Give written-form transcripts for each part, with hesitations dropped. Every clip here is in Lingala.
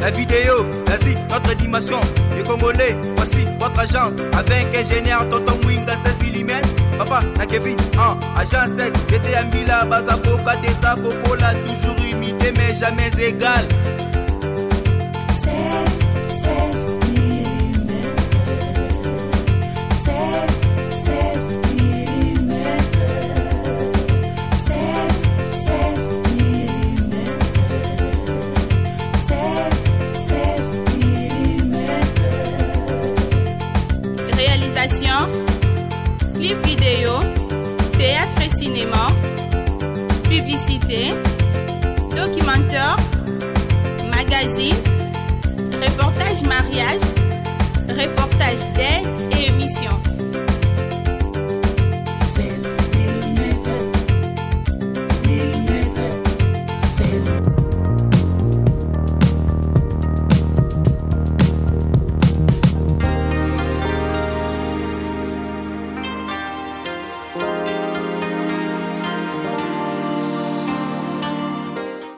La vidéo, l'Asie, notre dimension. Les Congolais, voici votre agence. Avec ingénieur Tonton Mwinga 16 mm. Papa, na Kevin, 1, agence 16. J'étais à Mila, Bazakoka, Desa, Kokola, toujours imité mais jamais égal. 16, 16 mm. 16, 16 mm. 16, 16 mm. 16, 16 mm. Réalisation, clip vidéo, théâtre et cinéma, publicité, documentaire, magazine, reportage mariage, reportage d'aide et émission. 16 mm. Mm. 16.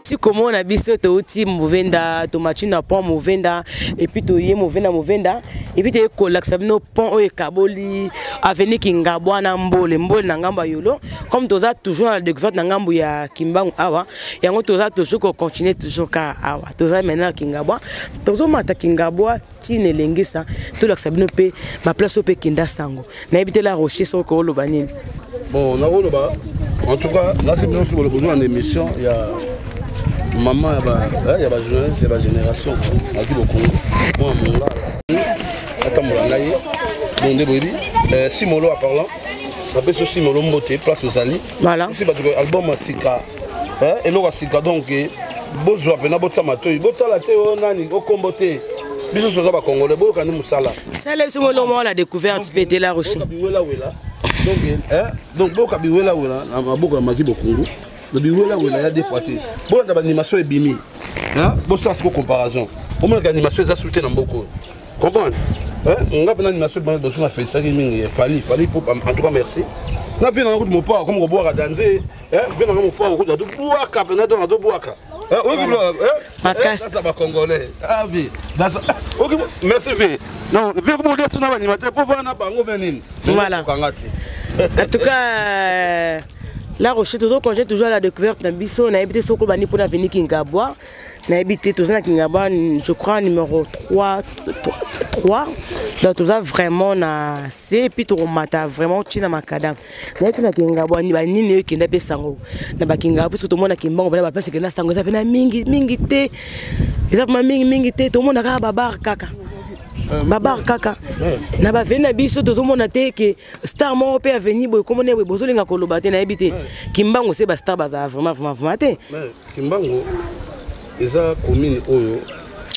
Ti komona biso touti Movenda, tomati na pont Movenda, et puis toye Movenda Movenda, et puis toye kolakisa bino pont oyo ekaboli avenue Kingabwa na Mbole, Mbole na ngambo ya Yolo. Comme toza toujours na découverte na ngambo ya Kimbangu awa, yango toza toujours ko continuer toujours ka awa. Toza maintenant na Kingabwa, tozomata Kingabwa tina elengisa, tolakisa bino mpe ba place oyo mpe kenda sango. Nayebi te la Rocher soki oloba nini. Bon, nakoloba en tout cas nasi bino soki bozwa na émission ya mama ya ba journaliste ya ba génération aki bokongo mwana mongala atambola ngai bon nde boyebi Simolo a parlant napesi yo Simolo mbote place ozali. Voilà. Si bato album ya sika, eloko ya sika, donc bozwa mpena botia matoi, botala te oyo nani okombo te, biso toza bacongolais, boyoka nde mosala. Sala biso molo moko na découverte mpe te la Rocher. Boyoka biwelawela, donc donc boyoka biwelawela na maboko ya Maki Bokongo na biwelawela ya des fois te, bolanda baanimation ebimi, bosala siko comparaison, omonaka animation eza su te na mboka oyo, comprendre nga mpena animation boso na felisaki mingi Fally Fally po en tout cas merci na vie nanga kutu mopa comme kobwaka danze vie nanga mopa kutu azobwaka mpena, donc azobwaka. Makasi. Bacongolais, ah vie, ok, merci vie. Non, vie comme olia suna baanimateur po vana na bango mpe nini. Voilà. Okanga te. En tout cas, la Rocher, toujours congé, toujours à la découverte na biso. Nayebi te soki bani mpona avenue Kingabwa, nayebi te. Toza na Kingabwa, je crois numéro 3 3, donc toza vraiment na se, puis tokomata vraiment ntina makadam. Nayebi te na Kingabwa banini oyo ekenda mpe sango na bakingabwa, puisque tomona Kimbango mpena baplace ekenda sango eza mpena mingi mingi te, eza mpena mingi mingi te. Tomona kaka babar, kaka babar, kaka na baveni na biso. Tozomona te ke star moko mpe aveni boye komona boye, bozolinga koloba te. Nayebi te Kimbangu se bastar bazala vraiment vraiment vraiment te. Mais Kimbangu eza commune oyo.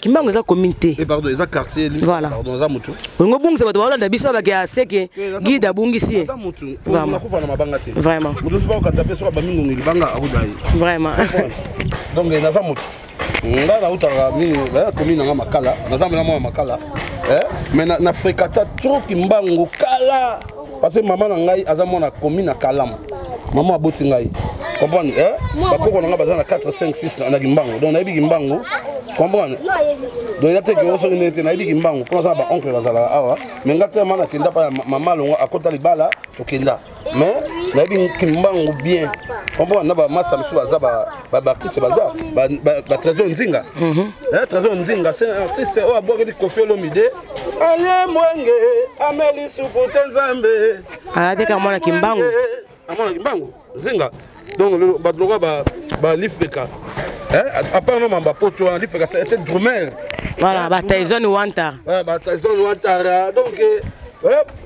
Kimbangu eza commune te. Eh, pardon, eza quartier. Voilà. Pardon, eza motu. Olingo obungisa bato baolanda biso, bake ya seke guide abungisi ye. Eza motu. Vraiment. Nakufa na mabanga te. Vraiment. Motu mosusu bakokata mpe soki abamingongi libanga akuda ye. Vraiment. Donc naza motu, nga nautaka nini, commune nanga Makala, naza mena mwana Makala, mais na fréquenta trop Kimbangu kala parce que mama na ngai aza mwana commune ya Kalamu, mama aboti ngai, comprendre, bakoko na ngai baza na 4 5 6 na Kimbangu, donc nayebi Kimbangu, comprendre. Donc eza te ke soki ndenge te nayebi Kimbangu mpo naza na baoncle bazalaka awa, mais nga te ma nakenda pa ya mama alongo akota libala tokenda, mais nayebi Kimbangu bien, comprendre. Na bamasa mosusu baza baartiste, baza batrésor Nzinga. Trésor Nzinga, c'est un artiste oyo abwakeli Kofi Olomide alie mwenge ameli supu te Nzambe. Ayateka mwana Kimbangu. Amona Kimbangu Nzinga, donc bato lokola balifeka à part no mamba poto wana lifeka, c'était drummer. Voilà, bataison Wantara. Bataison Wantara, donc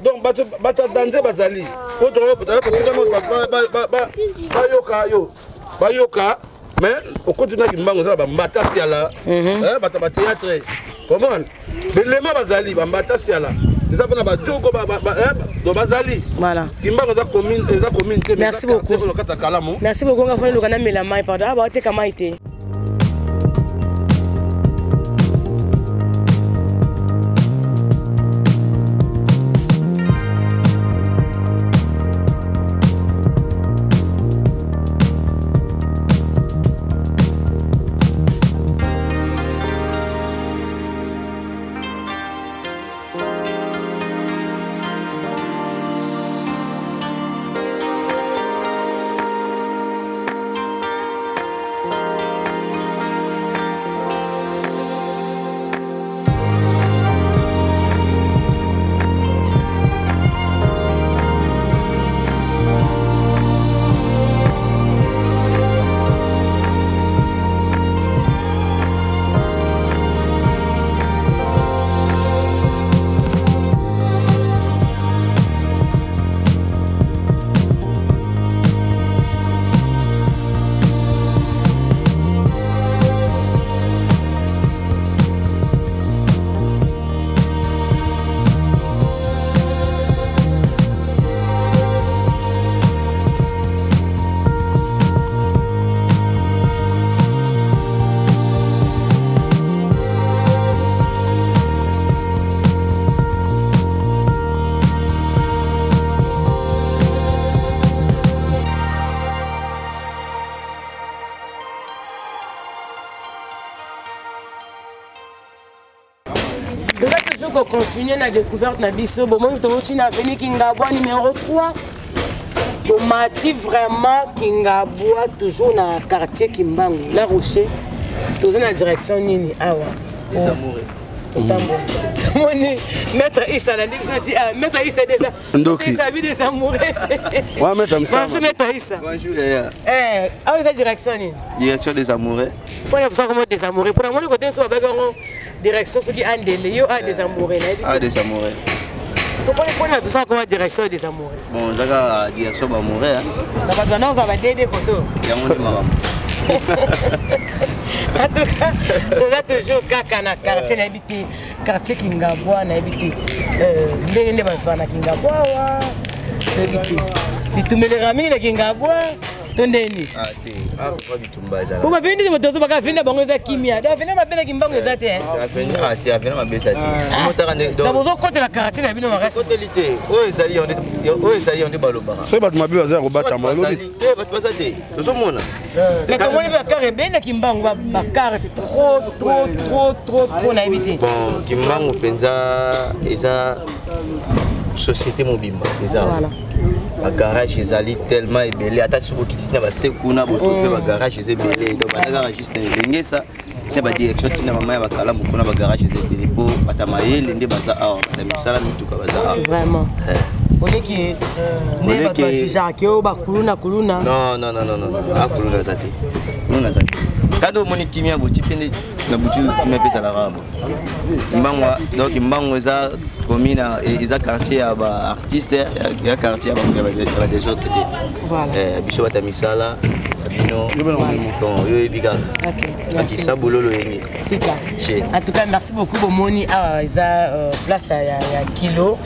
donc bato ya danze bazali po bayoka yo bayoka, mais okoti na Kimbangu eza na bambata siala, bato ya bathéâtre, comprendre, belema bazali bambata siala, eza mpona bajoko do bazali. Voilà. Kimbangu eza commune, eza commune te. Merci beaucoup. Oyo kati ya Kalamu. Merci beaucoup. Nga fani luka namela mai, pardon, ah baoteka mai te. Toujours kocontinue na découverte na biso. Bomoni, tokoti na avenue Kingabwa numéro 3. Tomati vraiment Kingabwa, toujours na quartier Kimbangu. La Rocher, toza na direction nini awa? Otambola, tomoni maître Isa alandi biso ti. Ah, maître Isa déjà. Ndoki. Isa abi des amoureux. Ouais, maître Misama. Bonjour maître Isa. Bonjour yaya. Eh, awa eza direction nini? Direction des amoureux. Mpona biso komo des amoureux, mpona moni kote so babaki yango direction soki andele yo a des amoureux, nayebi. Ah, des amoureux. Mpona biso koma direction des amoureux. Bon, eza kaka direction baamoureux. Na bato bana ozala badede koto. Yango nde makambo. En tout cas, toza toujours kaka na quartier, nayebi te, quartier Kingabwa. Nayebi te ndenge nde bazala na Kingabwa awa. Toyebi te, bitumbeleka mingi na Kingabwa to ndeni? Ah te, ah, papa, bitumba ezala. Po baveni nde bato bazobaka avenue na bango eza kimia. Donc avenue mabe na Kimbangu eza te, hein? Avenue, ah te, avenue mabe eza te. Omotaka nde. Donc bozokotela quartier na bino makasi. Koteli te. Oyo ezali yango nde, oyo ezali yango nde balobaka. Soki bato mabe baza ya kobatama, olobi. Te, bato baza te, tozomona. Mais tomoni bacar ebele na Kimbangu, bacar trop, trop, trop, trop, trop, nayebi te. Bon, Kimbangu mpenza eza société mobimba eza. Bagarage ezali tellement ebele. Ata soki bokiti na base kuna, botrouve bagarage eza ebele. Donc baza kaka juste elengesa eza badirection ntina mama ya bakalamu kuna. Bagarage eza ebele mpo bato ya mayele nde baza awa, bato ya misala mituka baza awa. Vraiment, oleki nde bato basijake oyo bakuluna kuluna. Non, non, non, non, non, ah, kuluna eza te, kuluna eza te. Kanda omoni kimia boti mpe nde na butu kimia mpe ezalaka bo Mbango. Donc Mbango eza commune, eza quartier ya baartiste, ya quartier ya badésordre te. Biso bato ya misala ya bino. Bon, yo oyebi kaka. Merci. Akisa bololo yenge. Sika. Che. En tout cas, merci beaucoup. Bomoni awa eza place ya kilo.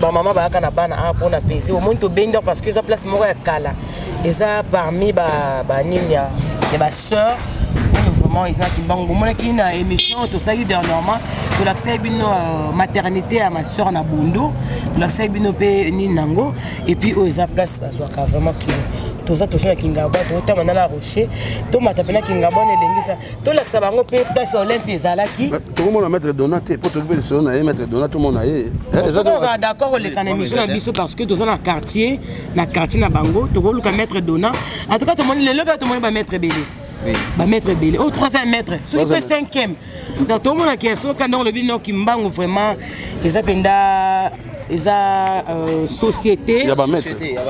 Bamama bayaka na bana awa mpona pese. Bomoni, tobendi awa parce que eza place moko ya kala, eza parmi banini ya basœur oyo vraiment eza na Kimbangu. Bomonaki na émission tosalaki dernièrement, tolakisaki bino maternité ya ma sœur na Bundu, tolakisaki bino mpe nini nango. Et puis oyo eza place bazwaka vraiment kilo. Toza toujours na Kingabwa, totama na La Rocher, tomata mpe na Kingabwa na elengisa, tolakisa bango mpe place Olympe ezalaki. Tokomona maître Dona te, po toki mpe lisolo na ye. Maître Dona, tomona ye. Soki ozala d'accord koleka na émission na biso, parce que toza na quartier, na quartier na bango, tokoluka maître Dona. En tout cas, tomoni lelo mpe tomoni bamaître ebele, bamaître ebele oyo troisième maître, soki mpe cinquième. Donc tomonaki soki ndenge olobi no, Kimbangu vraiment eza mpenza, eza société. Ya bamaître.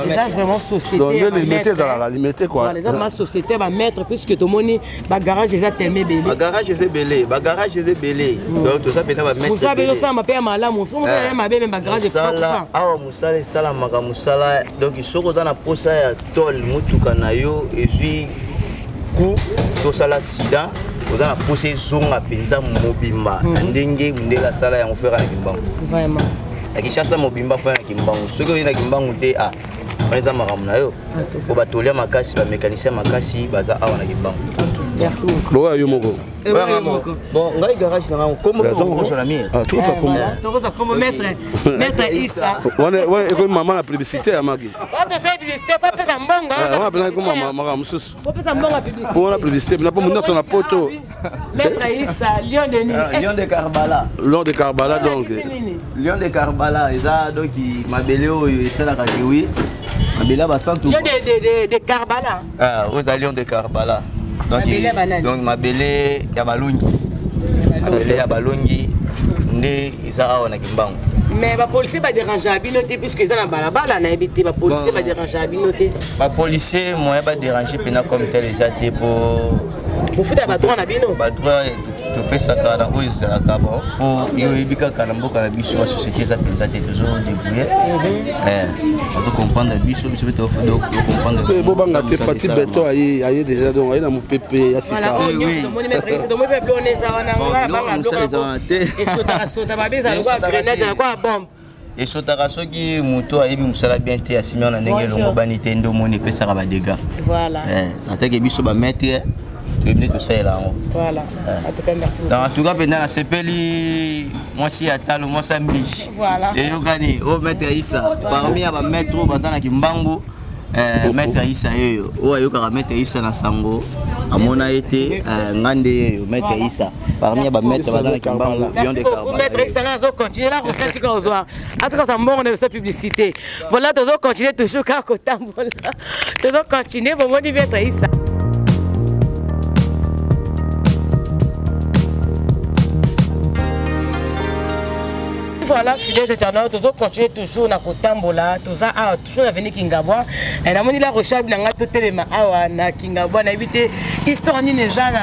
Eza vraiment société. Donc ya nde limete bamaître. ezalaka limete quoi. Voilà, eza vraiment société ya bamaître, puisque tomoni bagarage eza tellement ebele. Bagarage eza ebele, bagarage eza ebele. Donc toza mpenza bamaître. Mosala mpe ezosalama mpe ya malamu. So mosala ya mabe, me bagarage. Mosala awa, mosala esalamaka, mosala. Donc soki oza na posa ya tôle, motuka na yo ezwi ku, tosala accident, oza na posa ezonga mpenza mobimba na ndenge mondele asala yango, fera na Kimbangu. Vraiment. Na Kinshasa mobimba, fera na Kimbangu. Soki oye na Kimbangu te, a wana eza makambo na yo, po batolia makasi, bamécanicien makasi baza awa na Kimbangu. Merci beaucoup. Lokola yo moko. Bon, ngai garage na ngango kombo mpe kokosola mire. Ah, tokosa kombo. Tokoza kombo maître Isa. Wana ekomi mama na publicité ya maki. Otosala publicité, faut apesa mbongo. Wana mpena ekoma makambo mosusu. Opesa mbongo ya publicité. Po wana publicité mpena, po nyonso na poto. Maître Isa, lion de nini? Lion de Karbala. Lion de Karbala donc. Olakisi nini? Lion de Karbala eza donc mabele oyo esalaka kiwi, mabele ya basantu. Lion de Karbala. Ah, oyo eza lion de Karbala donc. Mabele ya banani? Donc mabele ya balongi, mabele ya balongi nde eza awa na Kimbangu. Mais bapolicier badérangeaka bino te, puisque eza na balabala? Nayebi te, bapolicier badérangeaka bino te? Bapolicier, moyen badérange mpena comme tel eza te, po Bofuta badroit na bino. Badroit topesaka na oyo ezalaka. Bon, po yo oyebi kaka na mboka na biso basociété eza mpenza te, tozodébrouille, bazocomprendre biso, biso mpe tocomprendre. Bobanga te, Fati Beton aye déjà, donc aye na mopepe ya sika. Oyo nyonso tomoni, maître Isa, tomoni mpe biloko eza wana. Bon, nga na biloko banga. mosala eza wana te. Esotaka sota babe, eza lokola Esotaka grenade, te. lokola bombe. Esotaka soki moto ayebi mosala bien te, asimi wana ndenge elongobani te, nde omoni epesaka badégâts. Atake biso bamaître toyebi nde tosalela yango. Voilà, en tout cas, merci beaucoup. Donc en tout cas mpenza nasepeli, mwasi ya talo, mwasi ya mbisi. Eyokani oyo maître Isa parmi ya bamaître oyo baza na Kimbangu. Maître Issa yeyo oyo ayokaka Maître Issa na sango amona ye te, nga nde yeyo Maître Issa parmi ya bamaître baza na Kimbangu Lion Merci de beaucoup, Karbala. maître Issa. Nazo continuer la recherche tika ozwa. En tout cas, ça mbongo na biso publicité. Voilà, tozo continuer toujours kaka kotambola. Tozo continuer bomoni maître Issa. Voilà, fidèles internautes, tozo continuer toujours na kotambola, toza awa toujours na avenue Kingabwa. Namoni la recherche na nga totelema awa na Kingabwa, nayebi te histoire nini eza na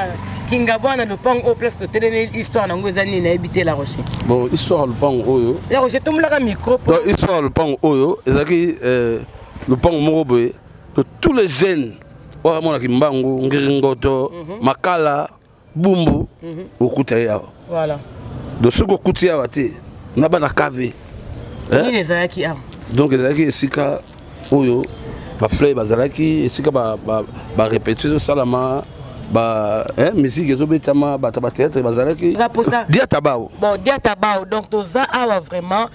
Kingabwa na lopango oyo place totelemi, histoire nango eza nini, nayebi te la roche. Bon, histoire ya lopango oyo, La roche, tomolaka micro po. Donc histoire ya lopango oyo ezalaki lopango moko boye de tous les jeunes oyo amonaki Mbangu, Ngiringoto, Makala, Bumbu, okuta ye awa. Donc soki okuti awa te na bana kave. Nini ezalaki awa? Donc ezalaki esika oyo baplay bazalaki, esika barépétition ezosalama, musique ezobetama, bato ya bathéâtre bazalaki. Eza posa- Diata Bao. Bon, Diata Bao, donc toza awa vraiment,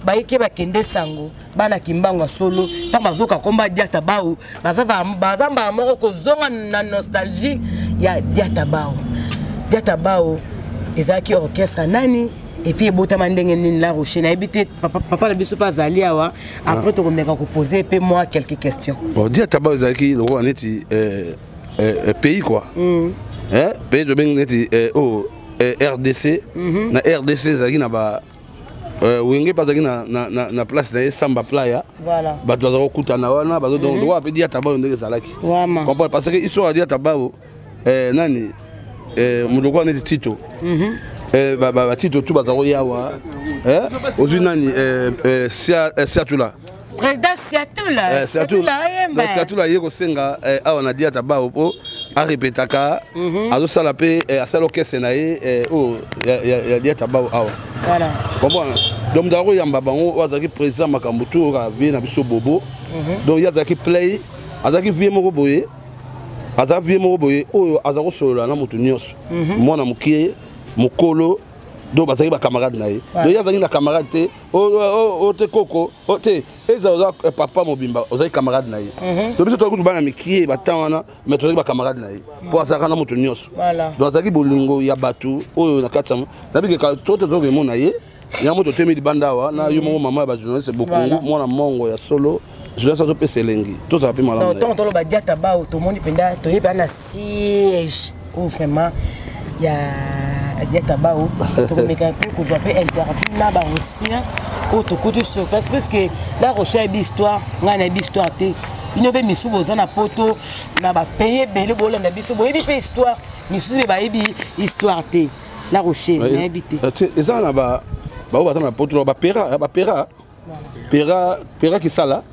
bayeke bakende sango bana Kimbangu ya solo, ntango bazoka komba Diata Bao, baza mbala moko kozonga na nostalgie ya Diata Bao. Diata Bao ezalaki orchestre nani et puis ebotama ndenge nini? La Rocher, nayebi te, papa na biso mpe azali awa, après tokomeka kopose mpe moi quelques questions. Bon, Diata Bao ezalaki lokola neti pays quoi. Pays tobengi neti oyo RDC. Na RDC ezalaki na ba Wenge mpe azalaki na place na ye, Samba Playa. Bato baza kokutana wana, bazo donc lokola mpe Diata Bao ndenge ezalaki. Comprendre, parce que histoire ya Diata Bao, nani, moto lokola neti Tito, batito tu baza koyawa, ozwi nani, Siatula. Président Siatula. Siatula ayemba. Siatula aye kosenga awa na Diata Bao mpo arepetaka, azosala mpe asala orchestre na ye oyo ya Diata Bao awa. Comprendre, donc moto akoyamba bango oyo azalaki président makambo tu oyo kaka vie na biso Bobo. Donc ye azalaki play, azalaki vie moko boye, aza vie moko boye oyo aza kosolola na moto nyonso, mwana mokie, mokolo, donc bazalaki bacamarade na ye. Donc ye azalaki na camarade te o te koko o te, eza oza papa mobimba, ozalaki camarade na ye. Donc biso tozalaki kutu bana mikie batan wana, mais tozalaki bacamarade na ye mpo azalaka na moto nyonso. Donc azalaki bolingo ya bato oyo na kati ya nabikeka to te tozoki emona ye yango totemi libanda awa na yo moko, mama ya bajournaliste Bokongo, mwana mongo ya solo, journaliste azopesa elengi, tozala mpe malamu Donc na ye. ntango toloba Diata Bao, tomoni mpenza toyebi na siège oyo vraiment ya Diata Bao. Tokomeka mpe kozwa mpe interview na baancien oyo tokuti sur place, parce que La Roche ayebi histoire, ngai nayebi histoire te. Bino mpe misusu boza na poto, na bapays ebele, bolanda biso, boyebi mpe histoire, misusu mpe bayebi histoire te. La Roche, nayebi te. Eza na baoyo baza na poto, bapera bapera pera pera kisala,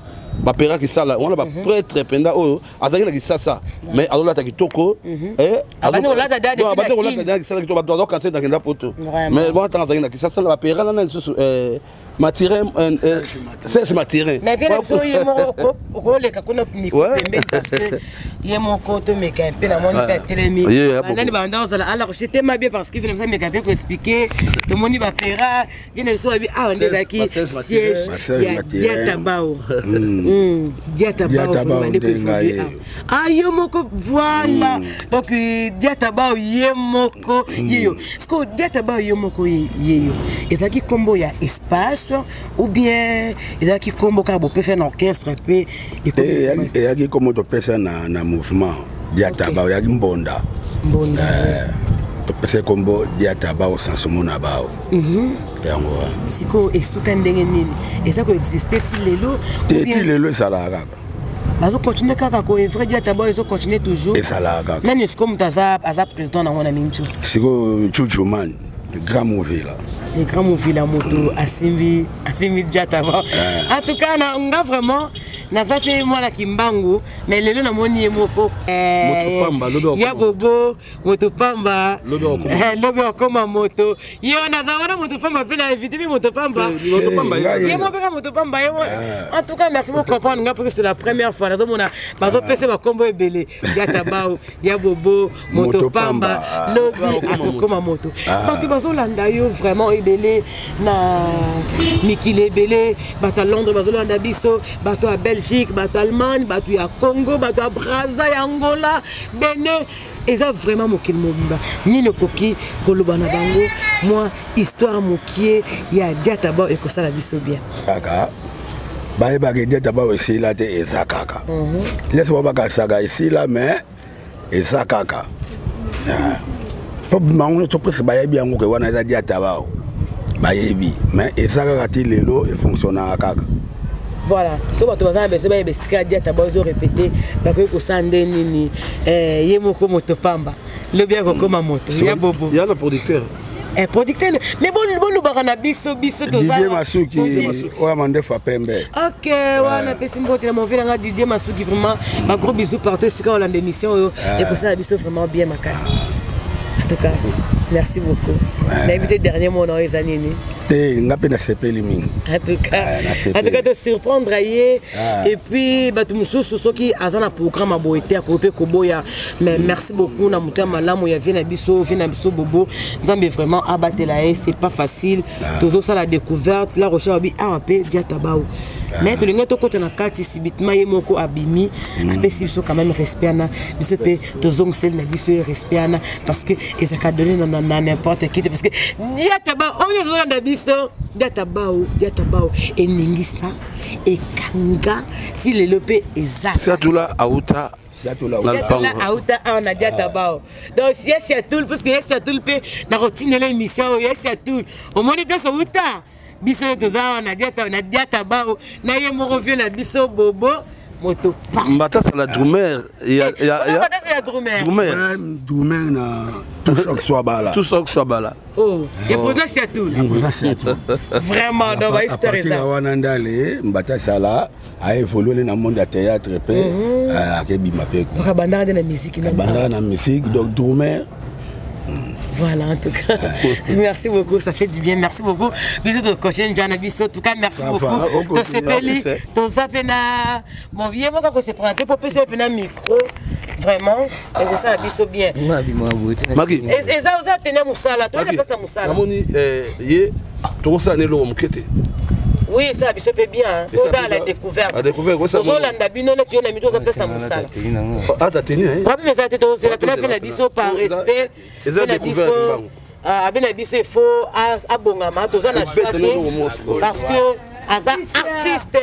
bapera kisala wana, baprêtre mpenza oyo azalaki na Kisasa, mais azolata kitoko. Abandi kolata da depuis abandi na kolata Kin. Da kisala kitoko, bato azokanisa nakenda poto. Vraiment. Mais bon, ntango azalaki na Kisasa na bapera nana lisusu, Matirin, Serge Matirin. Mais vie na biso ye moko okoleka kuna micro pembeni, parce que ye moko tomeka mpe namoni mpe atelemi. Ye, ya banani beaucoup. banda ozala ala roche tema bien, parce que vie na biso ameka mpe koexpliquer. Tomoni bapera vie na biso babi awa nde ezalaki Ba Serge Matirin. siège Ba Serge ya Matirin. Diata Bao. Diata Bao. Diata Bao vraiment nde nde ngai koévolue ye. awa. Ah, yo moko, voilà. Donc Diata Bao ye moko ye yo siko Diata Bao ye moko ye yo ezalaki nkombo ya espace ou bien ezalaki nkombo kaka bopesa na orchestre mpe Eyaki kombo topesa na mouvement Diata Bao, eyaki mbonda. Mbonda. Topesa kombo Diata Bao, sansomo na bao yango wana. Sikoyo esuka ndenge nini? Eza koexiste ti lelo? Te. Ou bien Ti lelo esalaka kaka. Bazocontinue kaka koœuvrer? Diata Bao ezocontinue toujours? Esalaka kaka. Nani sikoyo moto aza président nango na mintu? Sikoyo Chuchuman, grand Movila. Le grand Movila, moto asimbi Diata Bao. En tout cas, na nga vraiment naza mpe mwana Kimbangu, mais lelo namoni ye moko. Moto pamba, lobi akokoma. Ya Bobo, moto pamba. Lobi akokoma. Lobi akokoma moto ye wana aza wana, moto pamba mpe na invité mpe moto pamba. Moto pamba. Eh, Ye mo mpe ka moto pamba ye en tout cas, merci beaucoup. Comprendre nga, parce que c'est la première fois nazomona bazopesa bakombo ebele: Diata Bao, ya Bobo, moto Moto pamba. pamba, ah. Lobi akokoma moto. Bato bazolanda yo vraiment ebele na mikili ebele, bato ya Londres bazolanda biso, bato ya Belgique. Belgique, bato Allemagne, bato ya Congo, bato ya Braza, ya Angola, Benin, eza vraiment mokili mobimba. Nini okoki koloba na bango? Mwa histoire mokie ya Diatabao ekosala biso bien. Kaka bayebaka Diatabao esila te, eza kaka. Lesi bao bakasaka esila, mais eza kaka. Po bango nyonso presque bayebi yango ke wana eza Diatabao, bayebi, mais eza kaka ti lelo, efonctionnaka kaka. Voilà, so bato baza na besoin bayeba esika ya Diatabao ezorépéter, bakoki kosala nde nini? Ye moko moto pamba, lobi akokoma moto ya bobo. Ya na producteur. Producteur, mais bolobaka na biso, biso. Didier Masuki, oyo mandefu ya pembe. Ok, wana apesi mbote na movi nanga Didier Masuki. Vraiment bagros bisous partout esika olanda émission oyo, ekosala biso vraiment bien makasi. En tout cas, merci beaucoup. Nayebi te, dernier mot na oyo eza nini? Te, nga mpe nasepeli mingi. En tout cas, en tout cas, tosurprendre ye. Et puis bato mosusu, soki aza na programme aboye te, akoki mpe koboya. Mais merci beaucoup na moto ya malamu ya vie na biso, vie na biso Bobo. Nzambe vraiment abatela ye, c'est pas facile. Tozosala découverte La Rochelle, babi awa mpe Diatabao, mais tolingi tokɔta na kati. Subitement ye moko abimi, apesi biso quand même respect wana, biso mpe tozongiseli na biso ye respect wana, parce que ezalaka donné na n'importe qui te, parce que Diatabao oyo ezolanda biso, Diatabao, Diatabao eningisa, ekanga ti lelo mpe eza. Siatula auta. Siatula auta awa na Diatabao. Donc ye Siatul, parce que ye Siatul mpe nakotindela émission oyo. Ye Siatul, omoni place outa, biso oyo toza awa na Diatabao na ye moko vie na biso Bobo moto. Mbatasala drummer. Ya drummer. Drummer. Drummer na Tout Swabala. Tout Swabala. Oh, ya président Siatul. Ya président Siatul. Vraiment, donc bahistoire eza. Wana ndale Mbatasala aévolue na monde ya théâtre mpe akebima mpe. Donc abandaka nde na musique? Abandaka na musique, donc drummer. Voilà, en tout cas, merci beaucoup, ça fait du bien, merci beaucoup. Bisous de coach Njana Biso, en tout cas, merci beaucoup. Tosepeli, toza pena, mon vieux, moi, quand se présenter, pour passer pena micro, vraiment, et ça, biso bien. Maki. Et ça, oza tena musala, toi, tu pas musala. Namoni, ye, tokosala ne eloko moke te. Oui, ça biso pe bien, toza la découverte. La découverte. Tozolanda bino neti yo na mito, ozapesa mosala. Ata teni. Problème eza te, tozela pena fe na biso par respect. Eza na biso, abe na biso, il faut abongama, toza na choix te, parce que aza artiste,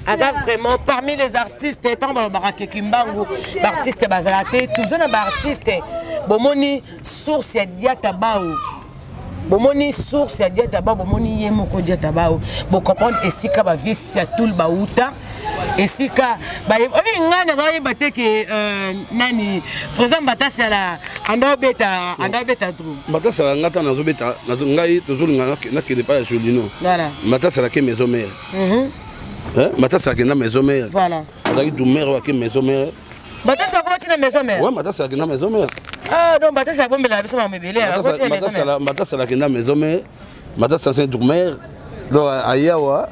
aza vraiment parmi les artistes. Ntango balobaka keki mbangu, baartiste bazala te, toza na baartiste. Bomoni source ya Diatabao, bomoni source ya Diatabao, bomoni ye moko Diatabao, bocomprendre esika bavie Siatul bauta, esika oyi. Ngai nazayeba te ke nani président Batasala anda obeta drum. Batasala, nga ta nazobeta, ngai tozolinga nakende pa ya Jolino. Batasala ke maison mère, Batasala kenda maison mère. Azalaki drummer oyo ake maison mère. Batasala koma tina maison mère? Ouais, Batasala kenda maison mère. Ah, donc Batasala bombela biso makambo ebele. Batasala kenda maison mère, Batasala c'est drummer, donc ayawa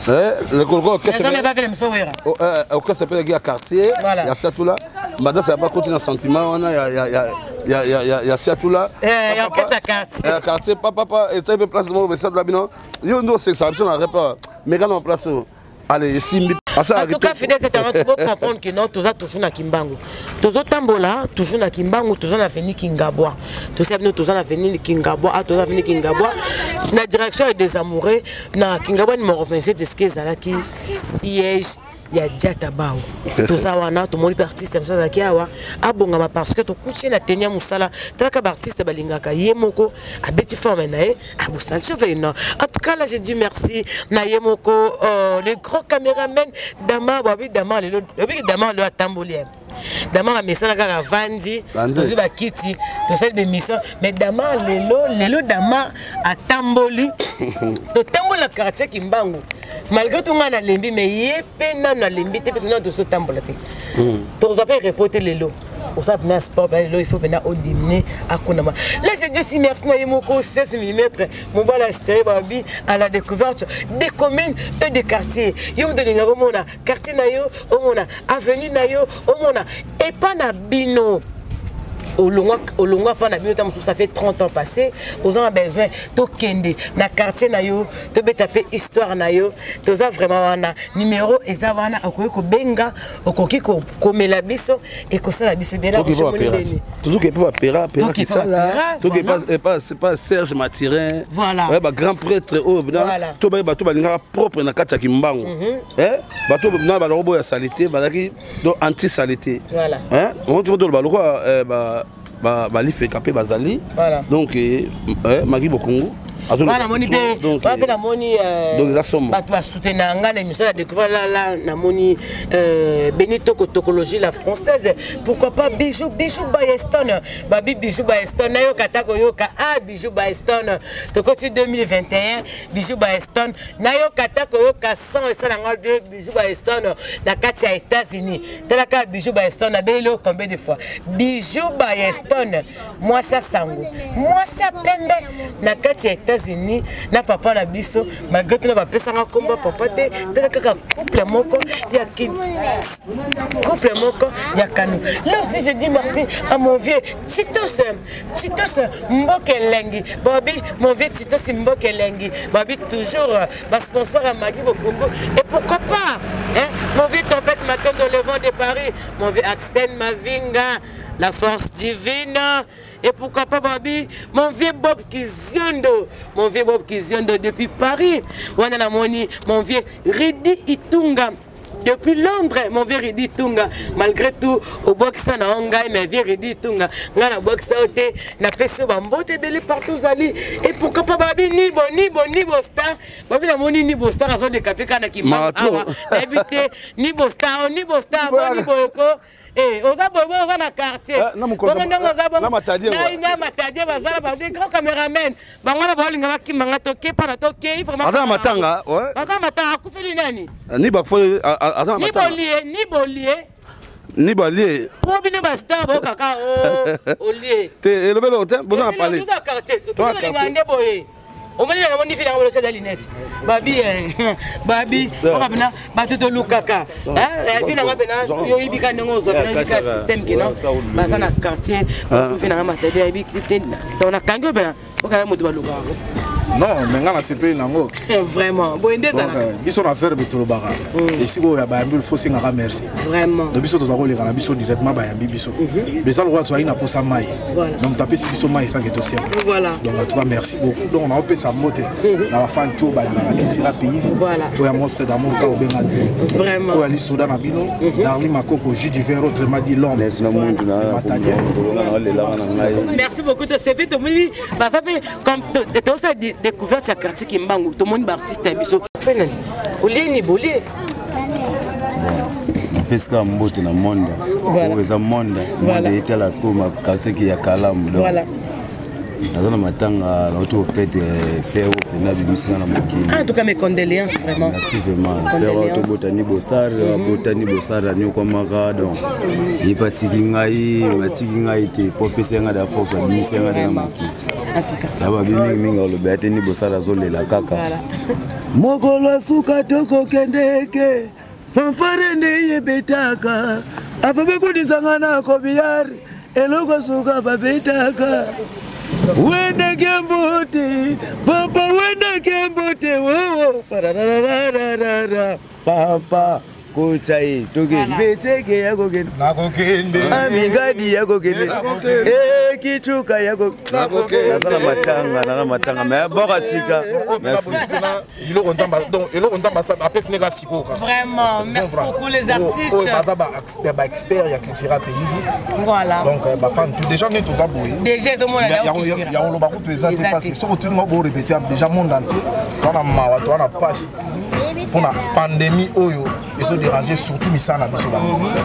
Maison mère bavele miso wera. Orchestre mpe ezalaki ya quartier ya Siatula. Batasala bakoti na sentiment wana ya Siatula. Ya orchestre ya quartier. Ya quartier, papapa etali mpe place moko Siatula bino yo nde osekisaka biso na repa meka na place oyo. Allez, esimbi. En tout cas, fidèle internaute, faut comprendre que non, toza toujours na Kimbangu, tozotambola toujours na Kimbangu, toza na avenue Kingabwa, toza bino, toza na avenue Kingabwa, ah, toza avenue Kingabwa na direction ya des Amoureux, na Kingabwa numéro 27, esika ezalaki siège ya Diatabao. Toza wana, tomoni mpe artiste mosusu azalaki awa, abongama parce que tokuti ye na teni ya mosala. Talaka, baartiste balingaka ye moko abeti forme na ye, abosanti mpe non. En tout cas, là, je dis merci na ye moko le grand caméraman Dama. Babi Dama lelo, obiki Dama lelo atamboli ye. Dama amesana kaka avandi, tozwi bakiti, tosali bémission, mais Dama lelo, lelo Dama atamboli. Totamboli na quartier Kimbangu, malgré tout ngai nalembi, mais ye mpe nano alembi te, mpe nano tozotambola te, tozwa mpe repos te. Lelo osala mpena sport mpe lelo il faut mpena odimine akonama. Là, je dis aussi merci na ye moko 16 mm mobala sere babi à la découverte des communes et des quartiers. Yo moto olingaka omona quartier na yo, omona avenue na yo, omona epa na bino. Olongwa mpa na bino ta mosusu, ça fait 30 ans passé, oza na besoin tokende na quartier na yo, tobeta mpe histoire na yo. Toza vraiment wana, numéro eza wana, okoki kobenga, okoki komela biso, ekosala biso bien. Tozoki mpe bapera pera kisala, toki pa Serge Matirin. Voilà. Bagrand prêtre oyo to baye, bato balingaka propre na kati ya Kimbangu, bato na baloko boya saleté, bazalaki donc anti saleté. Toloba lokola balifeka mpe bazali. Donc Magi Bokongo. Wana namoni mpe, wana mpe namoni bato basoutenir nga na émission ya découvert la. Namoni Benito Kotokologie la française, pourquoi pas Bijou, Bijou Bayeston, babi Bijou Bayeston, nayoka ta koyoka. Ah, Bijou Bayeston, tokoti 2021, Bijou Bayeston, nayoka ta koyoka 100 esalanga de Bijou Bayeston na kati ya États-Unis. Talaka Bijou Bayeston, nabeleli yo combien de fois? Bijou Bayeston, mwasi ya sango, mwasi ya pembe na kati ya États-Unis na papa na biso, malgré tuna bapesanga nkombo papa te. Tala kaka couple moko ya couple moko ya kanu. Là aussi, je dis merci à mon vieux Chitos, Chitos Mboka Elengi, babi mon vieux Chitos Mboka Elengi, babi toujours basponsor ya Magi Bokongo. Et pourquoi pas, hein, mon vieux Tempête Matondo, le vent de Paris, mon vieux Axel Mavinga, la force divine. Et pourquoi pas babi mon vieux Bob Kiziondo, mon vieux Bob Kiziondo depuis Paris. Wana namoni mon vieux Ridi Itunga depuis Londres, mon vieux Ridi Tunga, malgré tout obwakisa na yo ngai, mais vieux Ridi Tunga, ngai nabwakisa yo te, napesi yo bambote ebele partout ozali. Et pourquoi pas babi Nibo, Nibo, Nibo Star, babi namoni Nibo Star azodeka mpe kaka na Kimbangu awa, nayebi te. Nibo Star, Nibo Star, boni boyoko. Eh, oza boye, oza na quartier bongo ndenge oza bongo na Matadie, bazala ba des grands caméramen, bango wana baolinga bakimanga, toke mpana tokei. Vraiment aza na matanga. Baza matanga, akufeli nani? Ni bakufeli, aza na matanga. Ni bolie, ni bolie. Ni balie. Po bino bastar bokaka olie. Te, elobelo te, boza na palais. Toza quartier, tolinga nde boye. Omoni, namoni fili yango bolotya lunette, babi babi oka mpena bato tolukaka fi nanga mpena yoyebi ka ndenge ozwa mpena yebi système kino baza na quartier fi nanga Matadi, ayebi te. Donc nakangi oyo mpena okaya moto balukaka. Non, mais nga nasepeli nango. Vraiment, boye nde ezalaka. Biso na verbe tolobaka, esika oyo ya bayambi, il faut sengaka merci. Vraiment. Donc biso toza koleka na biso directement, bayambi biso eza lokola tozalaki na posa mai, donc tapesi biso mai esange tosiema. Donc en tout cas, merci beaucoup. Donc naopesa mbote na bafan to balingaka Kitira Pays, oyo ya Monstre d'Amour ka obenga nzela, oyo ali soda na bino Darli Makoko, jus du verre, autrement dit l'homme. Matadien. Merci beaucoup. Tosepi, tomoni baza mpe comme tosala découverte ya quartier Kimbangu, tomoni baartiste ya biso. Fenani olie ni bolie. Napesi kaka mbote na monde oyo eza monde, monde etala sikoyo quartier ya Kalamu. Donc naza na matanga, nauti kopete père oyo mpena abimisika na mokili. En tout cas, mes condoléances, vraiment. Merci vraiment. Père oyo tobotani bosar, abotani bosar, anyokwamaka. Donc ye mpe atiki ngai, atiki ngai te po apesa ngai da force, abimisi ngai na mokili. Ya babi mingimingi alobela te, ni bosar azolela kaka. Mokolo asuka tokokendeke, fanfare nde yebetaka afa bekundisanga na kobiyari, eloko suka babetaka wendeke mbote papa, wendeke mbote wowo pararararara papa kotsa ye tokende mbetseke yakokende nakokende amingadi yakokende ekituka yako. Naza na matanga, naza matanga, me boka sika. Merci. Biloko Nzambe, donc eloko Nzambe apesi ndenge sikoyo kaka. Vraiment, merci beaucoup les artistes. Oyo baza baexpert ya Cultura Pays. Donc bafan tout déjà nde toza boye. Déjà ezomona. Ya koloba kutu eza te, parce que soki otuninga borépéter déjà monde entier, toa na mawa, toa na pasi mpona pandémie oyo ezodéranger surtout misala na biso bamusicien.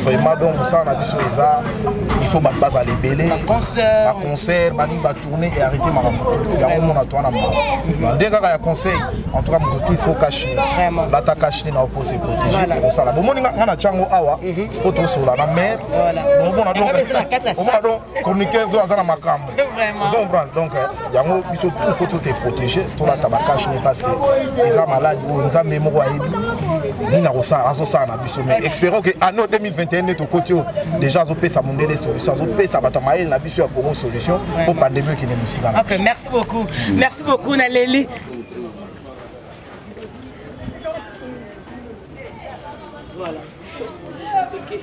Vraiment, donc mosala na biso eza, il faut bato bazala ebele, baconcert baningi batourne et arrêter makambo yango mona toa na mawa nde kaka ya conseil. En tout cas, moto tout il faut cache-nez, lata cache-nez na opo se protéger. Ekosala bomoni nga na tiango awa po tosola na maire, omona donc chroniqueur zo aza na makambo, ozo comprendre. Donc yango biso tout faut to se protéger, tolata bacache-nez parce que eza maladi oyo Nzambe. moko ayebi nini akosala, azosala na biso. Mais espérons que année 2021 nde tokoti oyo, déjà azopesa mondele solution, azopesa bato ya mayele na biso ya Congo solution mpo pandémie ekende mosika na. Ok, merci beaucoup, merci beaucoup. Naleli. Voilà. Ok.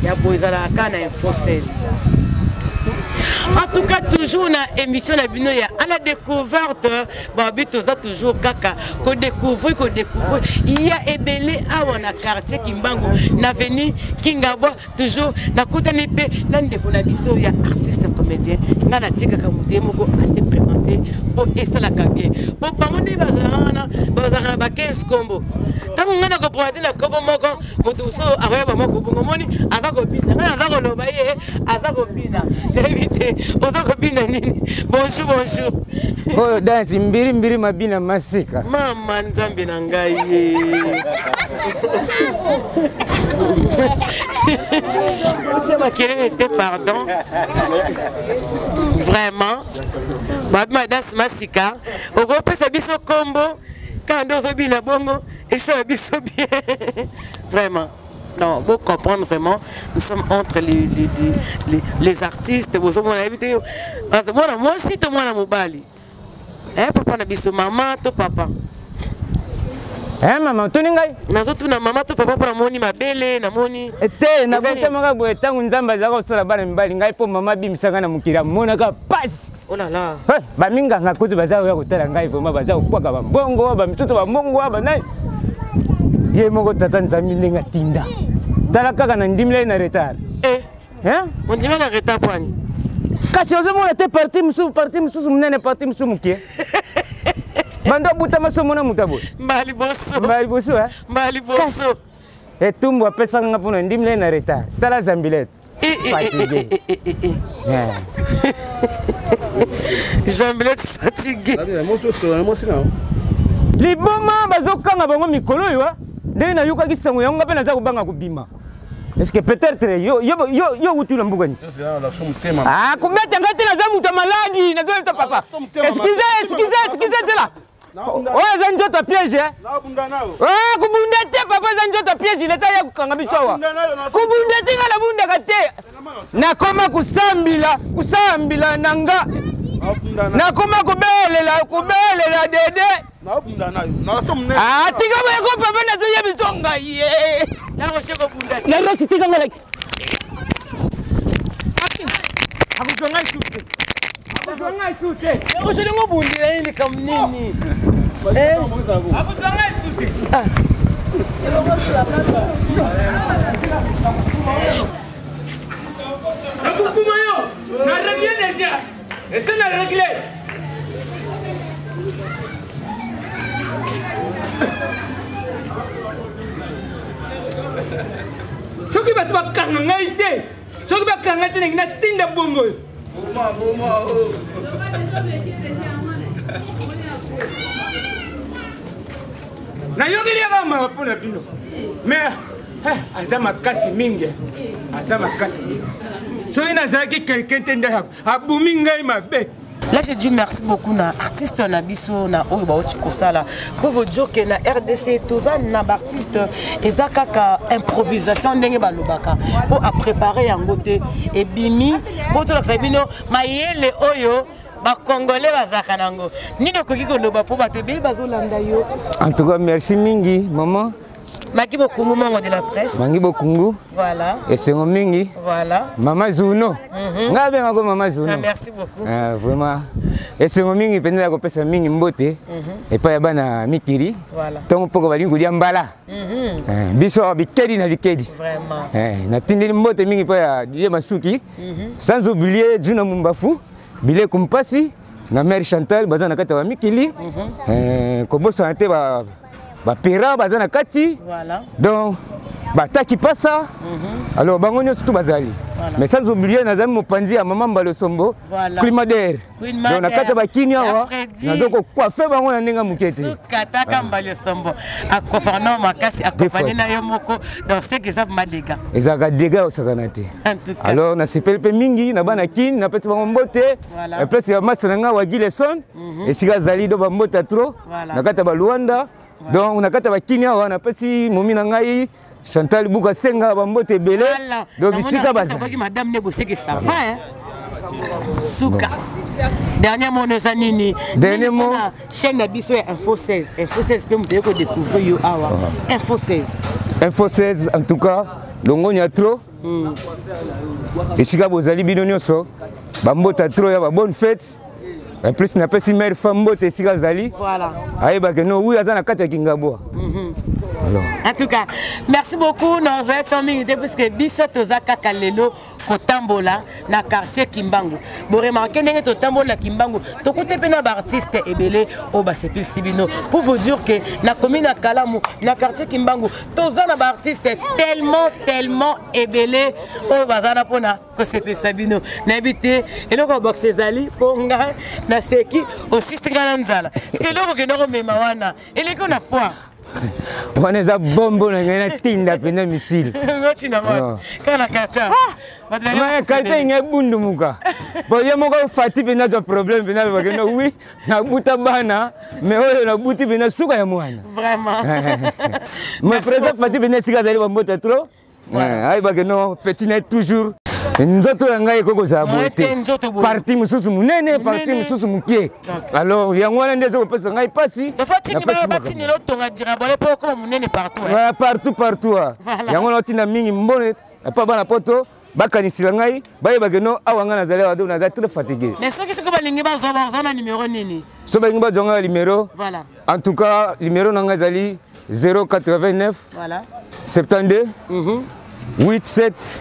Ya boye ezalaka kaka na Info 16. En tout cas, toujours na émission na bino ya À la découverte, babi toza toujours kaka kodécouvrir, kodécouvrir ya ebele awa na quartier Kimbangu, na avenue Kingabwa. Toujours nakutani mpe na ndeko na biso ya artiste comédien. Ngai natikaka moto ye moko ase présente mpo esalaka bien, mpo bango nde bazalaka wana, bazalaka na ba 15 kombo. Ntango ngai nakoprésente na kombo moko, moto mosusu akoyeba moko bongo. Moni aza kobina, ngai naza koloba, ye aza kobina, nayebi te oza kobina nini. Bonjour, bonjour. Oyo danse mbiri mbiri, mabina masika. Mama, Nzambe na ngai ye, tia makelele te, pardon. Vraiment, babima danse masika. Okopesa biso kombo kaka nde ozobina bongo, esala biso bien vraiment. Non, vous comprendre vraiment, nous sommes entre les artistes. Bozomona, yebi te mwana mwasi to mwana mobali. Eh, papa na biso, mama to papa? Eh, mama, otuni ngai? Nazotuna mama to papa, mpo namoni mabele, namoni. Te, nabutamaka boye. Ntango Nzambe azalaka kosala bana mibali, ngai mpo mama abimisaka na mokili, amonaka pasi. Oh là là. Baminganga kutu baza koya kotala ngai, vraiment baza kokwaka bambongo, bamisusu bamongo, banani. Ye moko tata Nzambe ndenge atinda, tala kaka na ndimila ye na retard. Eh. Ondima na retard pwani? Kasi ozomona te, parti mosusu, parti mosusu monene, parti mosusu moke. Bando abutama so omona moto aboye. Mbala liboso. Mbala liboso. Mbala liboso. Etumbu apesaka nga mpona ndimila ye na retard. Tala zambilete fatigué. Jambilete fatigué. Liboma bazokanga bango mikolo oyo, ndenge nayokaki sango yango, nga mpe naza kobanga kobima. Est-ce que peut-être yo yo yo yo wuti na mbuka ni? Ah, kobeta ngai te, naza moto ya maladi, nazoyebisa papa. Excusez, excusez, excusez, zela. Oyo eza nzoto ya piège. Kubunda te papa, eza nzoto ya piège, leta ya kokanga biso awa. Kubunda te, ngai nabundaka te. Nakoma kusambila, kusambila na nga. Nakoma kobelela, kobelela dede. Ah, tika boye ko papa, nazoyebi so ngai ye. Narosi, tika ngai. Akozwa ngai su te. Akozwa ngai su te. Ozolinga obundela ye likambo nini? Akozwa ngai su te. Nakokuma yo, na réglé déjà, ese na réglé. Soki bato bakanga ngai te, soki bakanga te, nangi natinda bongo oyo. Nayokeli yaka mawa mpo na bino, mais aza makasi mingi, aza makasi mingi. Soki nazalaki quelqu'un te, nde abumi ngai mabe. Là, je dis merci beaucoup na artiste na biso na oyo bauti kosala. Pour vous dire que na RDC toza na baartiste, eza kaka improvisation ndenge balobaka, mpo apréparé yango te, ebimi mpo tolakisa bino mayele oyo Bacongolais bazalaka nango. Nini okoki koloba mpo bato ebele bazolanda yo? En tout cas, merci mingi, maman. Maki Bokungu, mongo de la presse. Mangi Bokungu. Voilà. Esengo mingi. Voilà. Mama Zuno. Ngai abengako mama Zuno. Ah, merci beaucoup. Vraiment. Esengo mingi mpenza ya kopesa mingi mbote epai ya bana mikili. Voilà. Ntongo mpoko balingi kolia mbala. Biso awa bikedi na bikedi. Vraiment. Natindeli mbote mingi mpo ya Didier Masuki. Sans oublier Juna Mumbafu, Bileko Mpasi na mère Chantal baza na kati ya bamikili. Kobosana te ba bapera baza na kati. Voilà. Donc Bataki pasa. Alors bango nyonso tout bazali. Mais sans oublier nazali mopanzi ya mama Mbalosombo, Voilà. Climader. Queen Donc na kati ya bakini awa Freddy. nazo kocoiffe bango na ndenge ya moke te. Suka taka Mbalosombo akofaka na makasi accompagné na yo moko donc ce que eza vraiment dégâts. Ezalaka dégâts osakana te. En tout cas. Alors nasepeli mpe mingi na bana kini napesi bango mbote. Voilà. Place ya masa na ngai Wagi Leson esika azali do bambote ya trop Voilà. na kati ya baluanda. Donc na kati ya bakini awa napesi momi na ngai Chantal Buka Senga bambote ebele. Donc bisika bazali. Madame Nebo c'est que ça va hein. Suka. Dernier mot eza nini? Dernier mot. Chaîne na biso ya Info 16. Info 16 pe moto yeko découvrir yo awa. Info 16. Info 16 en tout cas longonya trop. Esika bozali bino nyonso bambota trop ya ba bonne fête. En plus napesi mère femme mbote esika azali. Voilà. Ayebake no oui aza na kati ya Kingabwa. Alors. En tout cas, merci beaucoup. Nous avons mingi te puisque biso toza kaka lelo kotambola na quartier Kimbangu. Bo remarquer ndenge totambola na Kimbangu, tokuti pe na ba artiste ebele oyo basepelisi bino. Pour vous dire que na commune ya Kalamu, na quartier Kimbangu, toza na ba artiste tellement tellement ebele oyo baza na pona kosepelisa bino. Nayebi te eloko ya boxe ezali mpo nga naseki osisi nga na nzala. Parce que eloko okenda komema wana eleki na poids. Wana eza bombo na ngai natinda mpenza misile. Otinda wapi? Kaka na quartier. Quartier ngai ebundumuka. Po ye moko fati mpenza azwa problème mpenza alobaki no oui nabuta bana mais oyo nabuti mpenza suka ya mwana. Vraiment. Mais président Fati mpenza esika azali bambota trop. Ayebaki no petit na ye toujours. Nzoto ya ngai ekoki kozala boye te. Parti mosusu monene, parti mosusu moke. Alors yango wana nde ezokopesa ngai mpasi. Partout partout. Yango wana otinda mingi mbone epa bana poto bakanisila ngai bayebake no awa ngai nazali awa donc nazali très fatigué. Mais soki soki balingi bazwa bazwa na numéro nini? Soki balingi bazwa ngai numéro. Voilà. En tout cas numéro na ngai ezali 089 voilà 72 87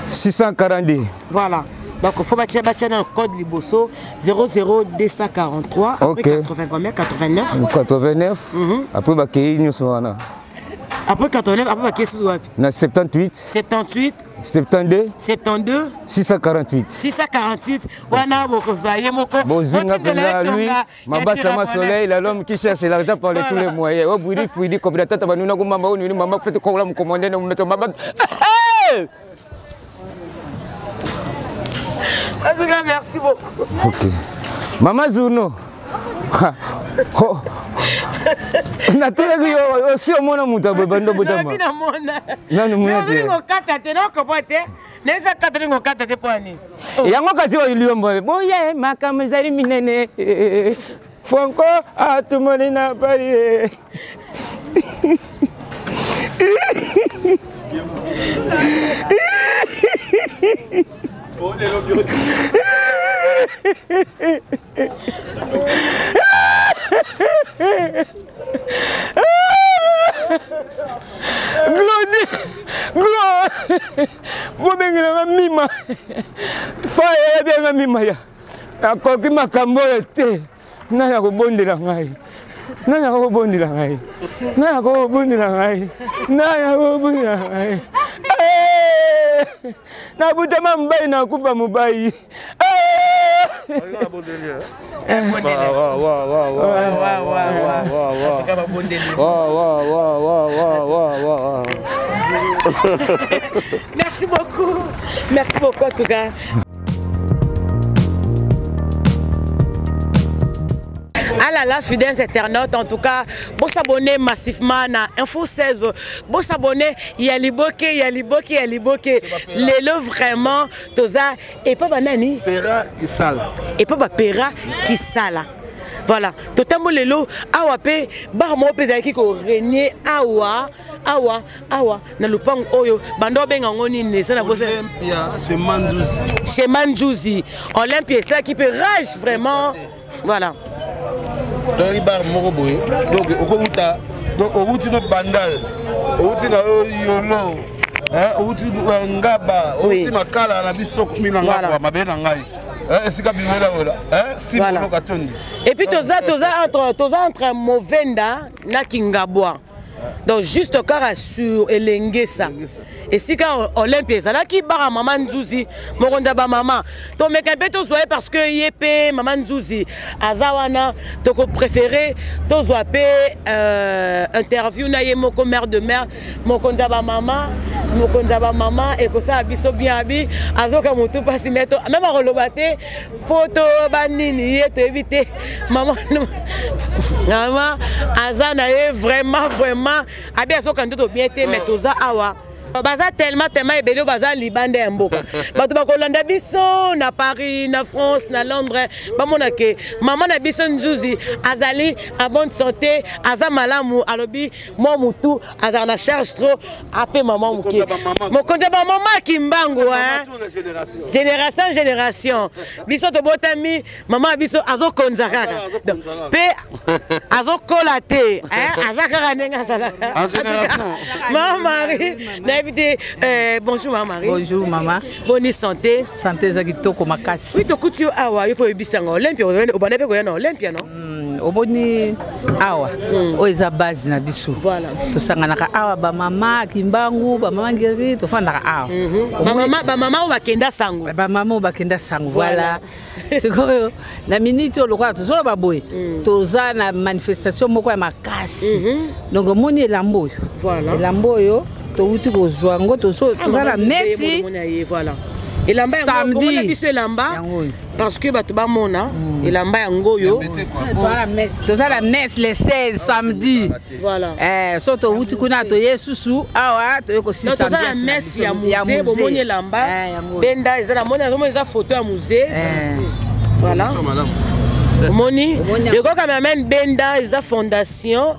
642. Voilà. Donc faut batia batia dans le code liboso 00243 après 80 combien 89 89 après bakei nyonso wana. Après 89 après bakei susu wapi? Na 78 78 72 72 648 648 wana bokozwa ye moko. Bozinga mpenza lui Mabasa ma soleil, l'homme qui cherche l'argent par tous les moyens. Oh bwidi fuidi kobila tata banuna kumamba onu mama fete kola mukomande na mumeto mama. En tout cas, merci beaucoup. Ok. Mama Zuno. Natolaki yo osi omona moto aboye bando botama. Nanu mona te. Okata te, nakokopa te. Neza kata te, ngokata te mpo ya nini? Yango kasi oyo liombo boye makambo ezali minene. Franco atumoni na Paris. Glody, Glody, bobengelanga mima fa eyebi mima ya akoki makambo oyo te. Nani akobondela ngai? Nani akobondela ngai? Nani akobondela ngai? Nani akobondela ngai? Nabutama mobali nakufa mobali. Merci beaucoup. Merci beaucoup en tout cas. Ah là là, fidèles internautes, en tout cas, bon s'abonner massivement à Info 16, bon s'abonner, il y a Liboke, il y a Liboke, il y a Liboke. Lelo vraiment, toza, et pas banani. Pera Kisala. Et pas ba Pera Kisala. Voilà, totambo lelo, awa pe, bar mo pe zaki ko régner awa, awa, awa, na lupango oyo, bando benga ngoni ne, ça na bosse. Olympia, chez Manjuzi. Chez Manjuzi. Olympia, c'est là qui peut rage vraiment. Voilà. Donc il bar moko boye. Donc okouta, donc outi no bandal, outi na yolo, hein, outi ngaba, outi makala na biso mina ngaba mabe na ngai. Esika bimela wala, hein, si moko katondi. Et puis toza entre Movenda na Kingabwa. Donc juste kaka sur Elengesa, esika Olympia ezalaki, bara mama Nzuzi, mokonzi ya bamama. Tomeka mpe tozwa ye parce que ye mpe mama Nzuzi aza wana. Tokopréféré tozwa mpe interview na ye moko, mère de mère, mokonzi ya bamama. Mokonzi ya bamama ekosala biso bien. Abi azoka motu mpasi, mais même akoloba te foto banini, ye toyebi te. Mama, mama aza na ye vraiment, vraiment. Abi azoka nzoto bien te, mais toza awa, baza tellement, tellement ebele oyo baza libanda ya mboka. Bato bakolanda biso na Paris, na France, na Londres, bamona ke mama na biso Nzuzi azali en bonne santé, aza malamu. Alobi mwa motu azala na charge trop, ape mama moke, mokonzi ya bamama Kimbangu, génération génération. Biso tobotami, mama ya biso azokonza kaka mpe azokola te, aza kaka ndenge azalaka. Mama Marie, nayebi te. Bonjour mama Marie. Bonjour mama. Boni santé? Santé eza kitoko makasi. Oui, tokuti yo awa. Yo mpo oyebisanga Olympia, obanda mpe koya na Olympia, no? Omoni awa, oyo eza base na biso. Tosanganaka awa, bamama Kimbangu, bamama Ngeri, tofandaka awa. Bamama oyo bakenda sango. Bamama oyo bakenda sango, voilà. Sikoyo na miniti oyo, lokola tozoloba boye, toza na manifestation moko ya makasi. Donc omoni elamba oyo, elamba oyo touti kozwa yango, toza na messe. Elamba yango, biso elamba parce que bato bamona elamba yango oyo. Toza na messe le 16, samedi. Voilà. So touti kuna, toye susu awa, toye kosisa. Toza na messe ya Mzee. Bomoni elamba benda eza, namoni, azomona eza photo ya Mzee. Voilà, omoni leko cameraman, benda eza fondation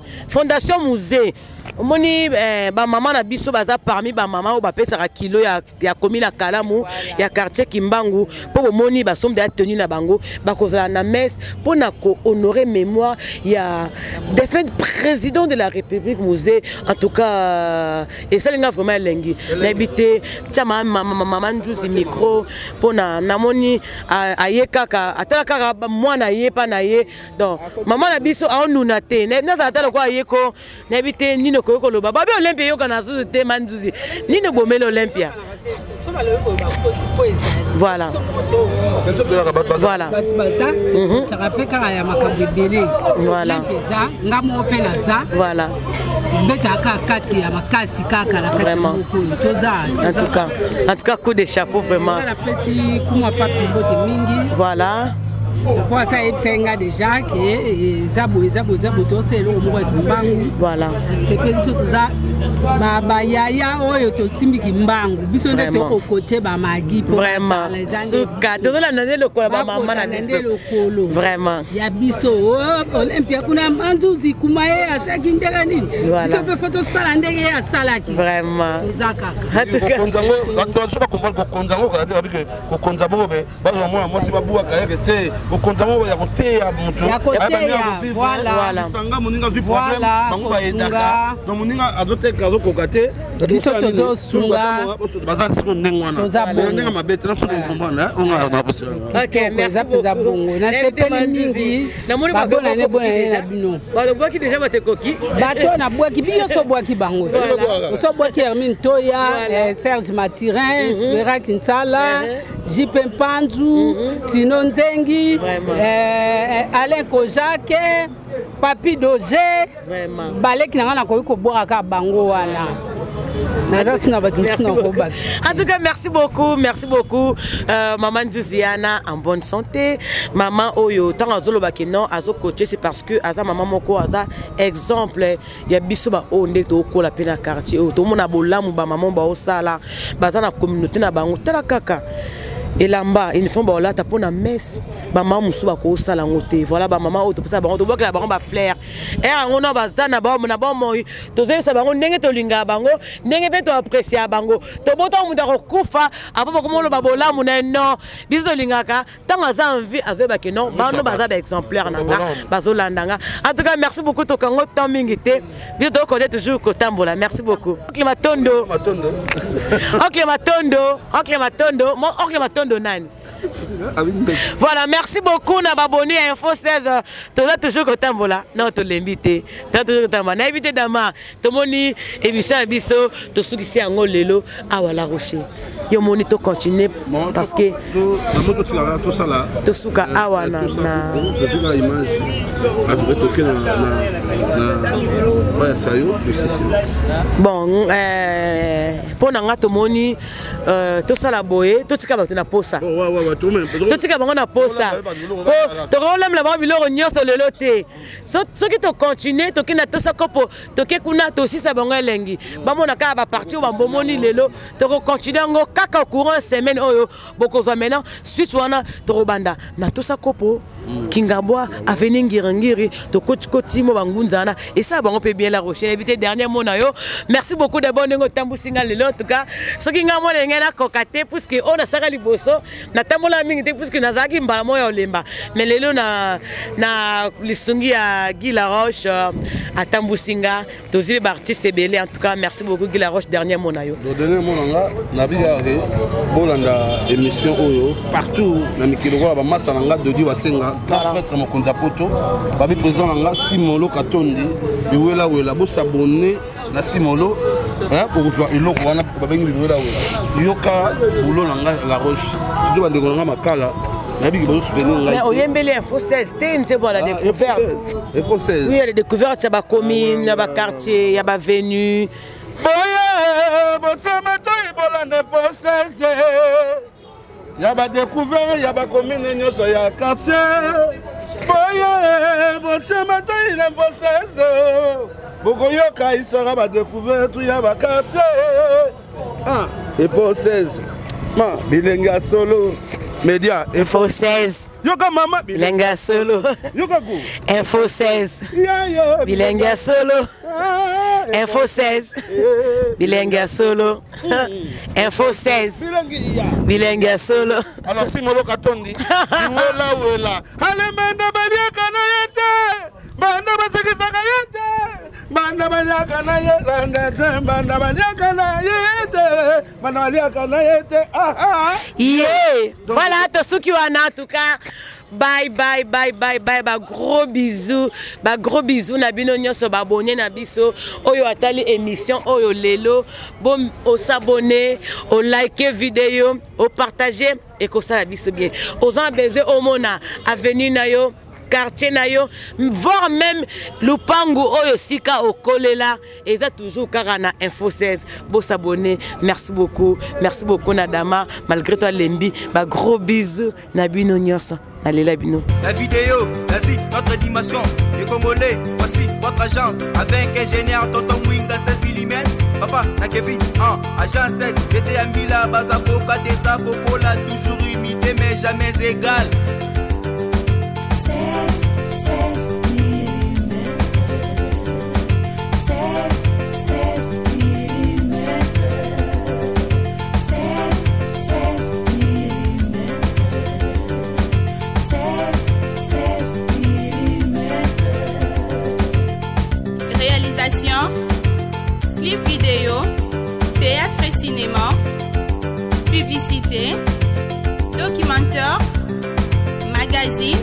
Mzee. Omoni bamama na biso baza parmi bamama oyo bapesaka kilo ya komi na kalamu ya quartier Kimbangu, mpo bomoni basombe ya tenue na bango, bakozala na messe mpona kohonorer mémoire ya défunt président de la République Mzee. En tout cas esalinga vraiment elengi. Nayebi te, tia mama Nzuzi micro mpona namoni aye kaka, atala kaka mwana ye mpa na ye. Donc mama na biso aonuna te, nazala ta lokola ye ko. Nayebi te nini okoki koloba. Babi Olympia eyokana susu te. Ma Nzuzi, nini obomeli Olympia? Voilà. Bato baza taka mpe kaka ya makambo ebele. Eza nga moko mpe naza. Betaka kaka kati ya makasi kaka na kati moko toza. En tout cas, coup de chapeau vraiment. Napesi kumwa papi mbote mingi. Po asa ayebisaki nga déjà ke eza boye, eza boye, eza boye, tosala eloko moko ya Kimbangu. Sepeli biso, toza bayaya oyo tosimbi Kimbangu, biso nde tokokote bamagi. Vraiment, suka tozolanda nde lokolo bamama na biso. Lokolo vraiment ya biso Olympia kuna, Manzuzi kuma ye asalaki ndenge nini, biso mpe fo tosala ndenge ye asalaki. Eza kaka. Bato bacomprendre kokonza yango kala te. Babike kokonza bongo be bazwa mwana mwasi babwaka yeke te. Kokonza bongo ya koteya moto sanga moninga azwi problème, bango bayedaka. Donc moninga azoteka, azokoka te. Biso tozosunga. Baza siko ndenge wana, ndenge mabe te. Naso comprendre. Ok, merci beaucoup. Bongo nasepeli mingi. Babonane, bonane na bino. Babwaki déjà bato ekoki. Bato nabwaki, bi nyonso obwaki bango. Oso obwaki Hermine Toya, Serge Matirin, Spera Kinsala, JP Mpanzu, Tino Nzengi, Alain Kojake, Papi Doge, baleki na nga. Nakoki kobwaka kaka bango wana, naza suna bato mosusu nakobaki. En tout cas, merci beaucoup, merci beaucoup. Maman Nzuziana en bonne santé. Maman oyo, tant azolobaki non, azo coacher, c'est parce que aza maman moko aza exemple ya biso ba oyo nde tokola pe na quartier oyo, tomona bolamu ba maman ba osala, baza na communauté na bango. Tala kaka elamba uniforme baolata mpo na messe, bamama mosusu bakosala yango te. Voilà bamama oyo topesa bango, tobwakela bango bafleur ere yango na baza na bomoi. Tozoyebisa bango ndenge tolingaka bango, ndenge mpe toapprécier bango. Tobota moto akokufa apo bakomoloba bolamu na ye. Non, biso tolingaka ntango aza en vie, azoyebake non, bano baza baexemplaire na nga, bazolanda nga. En tout cas, merci beaucoup. Tokango temps mingi te, biso tokote toujours kotambola. Merci beaucoup, oncle Matondo, oncle Matondo, oncle Matondo, oncle Matondo nani. Voilà, merci beaucoup na baboni ya Info 16. Toza toujours kotambola. Non, tolembi te. Toza toujours kotambola. Nayebi te dama. Tomoni émission ya biso tosukisi yango lelo awa la Rocher. Yo moni to continuer parce que tosala tosuka awa na na tosuka image après toke na na baya sayo tosisi. Bon, mpo na nga tomoni tosala boye, totika bato na posa, totika bango na posa po tokolamela bango biloko nyonso lelo te. Soki tocontinue, toke na tosa kopo, toke kuna, tosisa bango elengi, bamona kaka baparti oyo bambomoni lelo. Tokocontinue yango kaka courant semaine oyo bokozwa. Maintenant suite wana tokobanda na tosa kopo, Kingabwa, avenue Ngiringiri, tokotikoti mo bangunza wana, esala bango mpe bien. La Rochelle, yebi te dernier mot na yo. Merci beaucoup d'abord ndenge otambusi nga lelo. En tout cas, soki nga mwana ngai nakoka te, puisque oyo nasaka liboso natambola mingi te, puisque nazalaki mbala moko ya olemba. Mais lelo na lisungi ya Guy Laroche, atambusi nga, tozwi mpe baartiste ebele. En tout cas, merci beaucoup Guy Laroche. Dernier mot na yo? Dernier mot na nga, nabikaka ke bolanda émission oyo partout na mikili, lokola bamasa na nga Dodi Wasenga, grand prêtre, mokonzi ya poto, babi président na nga Simolo Katondi Biwelawela. Bosabone na Simolo okozwa eloko wana babengi Biwelawela. Yoka bulo na nga La Roche, surtout bandeko na nga Makala, nayebiki bazosoutenir ngai. Oyembeli Info 16 te, nzembo ya la découverte. Info 16. Oui, ya la découverte ya bacommune, ya baquartier, ya baavenue. Boye botsema toi, bolanda Info 16 ya badécouverte ya bacommune nyonso, ya quartier. Boye botsema toi na Info 16, bokoyoka histoire ya badécouverte ya baquartier. Ah, Info 16 ma bilenge ya solo média. Info 16. Yoka mama. Bilenge ya solo. Yoka ku. Info 16, bilenge ya solo. Info 16, bilenge ya solo. Info 16, bilenge ya solo. Alors Simolo Katondi wela wela, alemende baliaka na ye te, banda basekisaka ye te, banda baliaka na ye landa te, banda baliaka na ye te, banda baliaka na ye te. Ye voilà, tosuki wana. En tout cas, bye bye bye bye bye, ba gros bisous, ba gros bisous na bino nyonso babone na biso oyo atali émission oyo lelo. Bo osabone, olike vidéo, opartage, ekosala biso bien. Oza na besoin omona avenue na yo, quartier na yo, voire même lupangu oyo sika okolela, eza toujours kaka na Info 16. Bosabone. Merci beaucoup, merci beaucoup na dama, malgré toi lembi. Ba gros bisous na bino nyonso, nalela bino. La vidéo, l'Asie, notre dimension. Les Congolais, voici votre agence. Avec ingénieur Tonton Mwinga 16 mm. Papa, na Kevin, 1, agence 16. J'étais à Mila, Bazavoka, Desa, Popola, toujours imité, mais jamais égal. 16, 16 mm. 16, 16 mm. 16, 16 mm. 16, 16 mm. Réalisation, clip vidéo, théâtre et cinéma, publicité, documentaire, magazine.